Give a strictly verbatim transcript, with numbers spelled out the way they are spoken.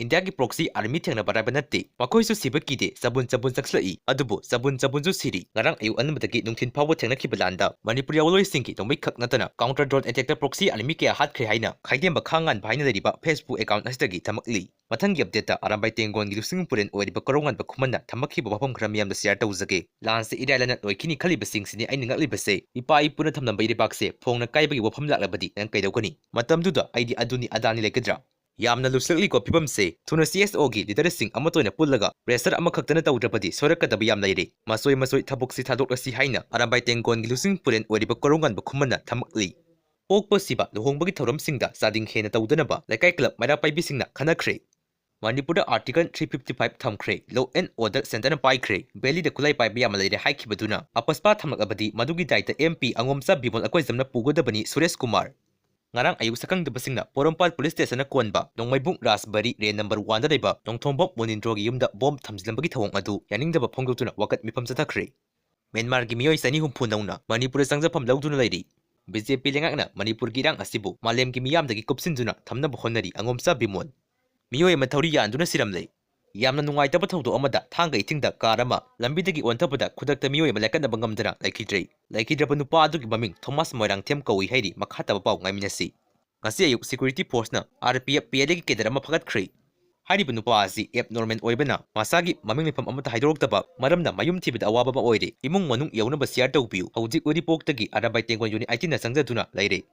ꯏꯟꯗꯤꯌꯥꯒꯤ proxy army ꯊꯦꯡꯅꯕ ꯑꯔꯥꯏꯕ ꯅꯠꯇꯦ꯫ ꯃꯈꯣꯏꯁꯨ ꯁꯤꯕ ꯀꯤꯗꯦ, ꯆꯕꯨꯟ ꯆꯕꯨꯟ ꯆꯪꯁꯤꯜꯂꯛꯏ꯫ ꯑꯗꯨꯕꯨ ꯆꯕꯨꯟ ꯆꯕꯨꯟꯁꯨ ꯁꯤꯔꯤ꯫ ꯉꯔꯥꯡ ꯑꯌꯨꯛ ꯑꯉꯟꯕꯗꯒꯤ ꯅꯨꯡꯊꯤꯜ ꯐꯥꯎꯕ ꯊꯦꯡꯅꯈꯤꯕ ꯂꯥꯟꯗ ꯃꯅꯤꯄꯨꯔ ꯌꯥꯑꯣꯟꯂꯣꯏꯁꯤꯡꯒꯤ ꯅꯣꯡꯃꯩꯈꯛ ꯅꯠꯇꯅ counter drone attackꯇ proxy army ꯀꯌꯥ ꯍꯥꯠꯈ꯭ꯔꯦ ꯍꯥꯏꯅ ꯈꯥꯏꯗꯦꯝꯕ ꯈꯥꯡ ꯉꯥꯟꯕ ꯍꯥꯏꯅ ꯂꯩꯔꯤꯕ Facebook account ꯑꯁꯤꯗꯒꯤ ꯊꯝꯃꯛꯂꯤ꯫ ꯃꯊꯪꯒꯤ updateꯇ ꯑꯔꯥꯝꯕꯥꯏ ꯇꯦꯡꯒꯣꯟꯒꯤ ꯂꯨꯆꯤꯡ ꯄꯨꯔꯦꯜ ꯑꯣꯏꯔꯤꯕ ꯀꯣꯔꯧꯉꯥꯟꯕ ꯈꯨꯃꯟꯅ ꯊꯝꯃꯛꯈꯤꯕ ꯋꯥꯐꯝ ꯈꯔ ꯃꯤꯌꯥꯝꯗ share ꯇꯧꯖꯒꯦ꯫ ꯂꯥꯟꯁꯦ ꯏꯔꯥꯏ ꯂꯥꯏꯅ ꯂꯣꯏꯈꯤꯅꯤ ꯈꯜꯂꯤꯕꯁꯤꯡꯁꯤꯅꯤ ꯑꯩꯅ ꯉꯛꯂꯤꯕꯁꯦ꯫ ꯏꯄꯥ ꯏꯄꯨꯅ ꯊꯝꯂꯝꯕ ꯏꯔꯩꯕꯥꯛꯁꯦ ꯐꯣꯡꯅ ꯀꯥꯏꯕꯒꯤ ꯋꯥꯐꯝ ꯂꯥꯛꯂꯕꯗꯤ ꯅꯪ ꯀꯩꯗꯧꯒꯅꯤ? ꯃꯇꯝꯗꯨꯗ ꯑꯩꯗꯤ ꯑꯗꯨꯅꯤ ꯑꯗꯥꯅꯤ ꯂꯩꯒꯗ꯭ꯔꯥ? ꯌꯥꯝꯅ ꯂꯨꯁꯜꯂꯛꯂꯤꯀꯣ ꯐꯤꯕꯝꯁꯦ꯫ ꯊꯨꯅ CSOꯒꯤ leaderꯁꯤꯡ ꯑꯃꯠꯇ ꯑꯣꯏꯅ ꯄꯨꯜꯂꯒ pressure ꯑꯃꯈꯛꯇꯅ ꯇꯧꯗ꯭ꯔꯕꯗꯤ ꯁꯣꯏꯔꯛꯀꯗꯕ ꯌꯥꯝ ꯂꯩꯔꯦ꯫ ꯃꯁꯣꯏ ꯃꯁꯣꯏ ꯊꯕꯛꯁꯤ ꯊꯥꯗꯣꯛꯂꯁꯤ ꯍꯥꯏꯅ ꯑꯔꯥꯝꯕꯥꯏ ꯇꯦꯡꯒꯣꯟꯒꯤ ꯂꯨꯆꯤꯡ ꯄꯨꯔꯦꯜ ꯑꯣꯏꯔꯤꯕ ꯀꯣꯔꯧꯉꯥꯟꯕ ꯈꯨꯃꯟꯅ ꯊꯝꯃꯛꯂꯤ꯫ ꯄꯣꯛꯄ ꯁꯤꯕ ꯂꯨꯍꯣꯡꯕꯒꯤ ꯊꯧꯔꯝꯁꯤꯡꯗ ꯆꯥꯗꯤꯡ ꯍꯦꯟꯅ ꯇꯧꯗꯅꯕ ꯂꯩꯀꯥꯏ club ꯃꯩꯔꯥ ꯄꯥꯏꯕꯤꯁꯤꯡꯅ ꯈꯟꯅꯈ꯭ꯔꯦ꯫ ꯃꯅꯤꯄꯨꯔꯗ Article three fifty five ꯊꯝꯈ꯭ꯔꯦ꯫ Law and order centreꯅ ꯄꯥꯏꯈ꯭ꯔꯦ꯫ Valleyꯗ ꯈꯨꯠꯂꯥꯏ ꯄꯥꯏꯕ ꯌꯥꯝꯅ ꯂꯩꯔꯦ ꯍꯥꯏꯈꯤꯕꯗꯨꯅ ꯑꯄꯁꯄꯥ ꯊꯝꯂꯛꯂꯕꯗꯤ ꯃꯗꯨꯒꯤ ꯗꯥꯏꯇ MP ꯑꯉꯣꯝꯆꯥ ꯕꯤꯃꯣꯜ ꯑꯩꯈꯣꯏ ꯖꯝꯅ ꯄꯨꯒꯗꯕꯅꯤ, ꯁꯨꯔꯦꯁ ꯀꯨꯃꯥꯔ꯫ ꯉꯔꯥꯡ ꯑꯌꯨꯛ ꯁꯛꯈꯪꯗꯕꯁꯤꯡꯅ ꯄꯣꯔꯣꯝꯄꯥꯠ police stationꯅ ꯀꯣꯟꯕ ꯅꯣꯡꯃꯩꯕꯨꯡ ꯔꯥꯖꯕꯥꯔꯤ ꯔꯦꯟ number oneꯗ ꯂꯩꯕ ꯅꯣꯡꯊꯣꯝꯕꯝ ꯃꯨꯅꯤꯟꯗ꯭ꯔꯣꯒꯤ ꯌꯨꯝꯗ bomb ꯊꯝꯖꯤꯜꯂꯝꯕꯒꯤ ꯊꯧꯑꯣꯡ ꯑꯗꯨ ꯌꯥꯅꯤꯡꯗꯕ ꯐꯣꯡꯗꯣꯛꯇꯨꯅ ꯋꯥꯀꯠ ꯃꯤꯐꯝ ꯆꯠꯊꯈ꯭ꯔꯦ꯫ ꯃ꯭ꯌꯥꯟꯃꯥꯔꯒꯤ ꯃꯤꯑꯣꯏ ꯆꯅꯤ ꯍꯨꯝꯐꯨ ꯅꯧꯅ ꯃꯅꯤꯄꯨꯔꯗ ꯆꯪꯖꯐꯝ ꯂꯧꯗꯨꯅ ꯂꯩꯔꯤ꯫ BJP ꯂꯩꯉꯥꯛꯅ ꯃꯅꯤꯄꯨꯔꯒꯤ ꯏꯔꯥꯡ ꯑꯁꯤꯕꯨ ꯃꯥꯂꯦꯝꯒꯤ ꯃꯤꯌꯥꯝꯗꯒꯤ ꯀꯨꯞꯁꯤꯟꯗꯨꯅ ꯊꯝꯅꯕ ꯍꯣꯠꯅꯔꯤ꯫ ꯑꯉꯣꯝꯆꯥ ꯕꯤꯃꯣꯜ꯫ ꯃꯤꯑꯣꯏ ꯑꯃ ꯊꯧꯔꯤ ꯌꯥꯟꯗꯨꯅ ꯁꯤꯔꯝꯂꯦ꯫ ꯌꯥꯝꯅ ꯅꯨꯡꯉꯥꯏꯇꯕ ꯊꯧꯗꯣꯛ ꯑꯃꯗ ꯊꯥꯡꯒ ꯏꯊꯤꯡꯗ car ꯑꯃ ꯂꯝꯕꯤꯗꯒꯤ ꯑꯣꯟꯊꯕꯗ ꯈꯨꯗꯛꯇ ꯃꯤꯑꯣꯏ ꯑꯃ ꯂꯥꯏꯀꯠꯅꯕ ꯉꯝꯗꯅ ꯂꯩꯈꯤꯗ꯭ꯔꯦ꯫ ꯂꯩꯈꯤꯗ꯭ꯔꯕ ꯅꯨꯄꯥ ꯑꯗꯨꯒꯤ ꯃꯃꯤꯡ ꯊꯣꯃꯥꯁ ꯃꯣꯏꯔꯥꯡꯊꯦꯝ ꯀꯧꯏ ꯍꯥꯏꯔꯤ꯫ ꯃꯈꯥ ꯇꯥꯕ ꯄꯥꯎ ꯉꯥꯏꯃꯤꯟꯅꯁꯤ꯫ ꯉꯁꯤ ꯑꯌꯨꯛ security forceꯅ RPF PLAꯒꯤ cadre ꯑꯃ ꯐꯒꯠꯈ꯭ꯔꯦ꯫ ꯍꯥꯏꯔꯤꯕ ꯅꯨꯄꯥ ꯑꯁꯤ abnormal ꯑꯣꯏꯕꯅ ꯃꯁꯥꯒꯤ ꯃꯃꯤꯡ ꯂꯩꯐꯝ ꯑꯃꯠꯇ ꯍꯥꯏꯗꯣꯔꯛꯇꯕ ꯃꯔꯝꯅ ꯃꯌꯨꯝ ꯊꯤꯕꯗ ꯑꯋꯥꯕ ꯑꯃ ꯑꯣꯏꯔꯦ꯫ ꯏꯃꯨꯡ ꯃꯅꯨꯡ ꯌꯧꯅꯕ share ꯇꯧꯕꯤꯌꯨ꯫ ꯍꯧꯖꯤꯛ ꯎꯔꯤꯄꯣꯛꯇꯒꯤ ꯑꯔꯥꯝꯕꯥꯏ ꯇꯦꯡꯒꯣꯟ unit eighteenꯅ ꯆꯪꯖꯗꯨꯅ ꯂꯩꯔꯦ꯫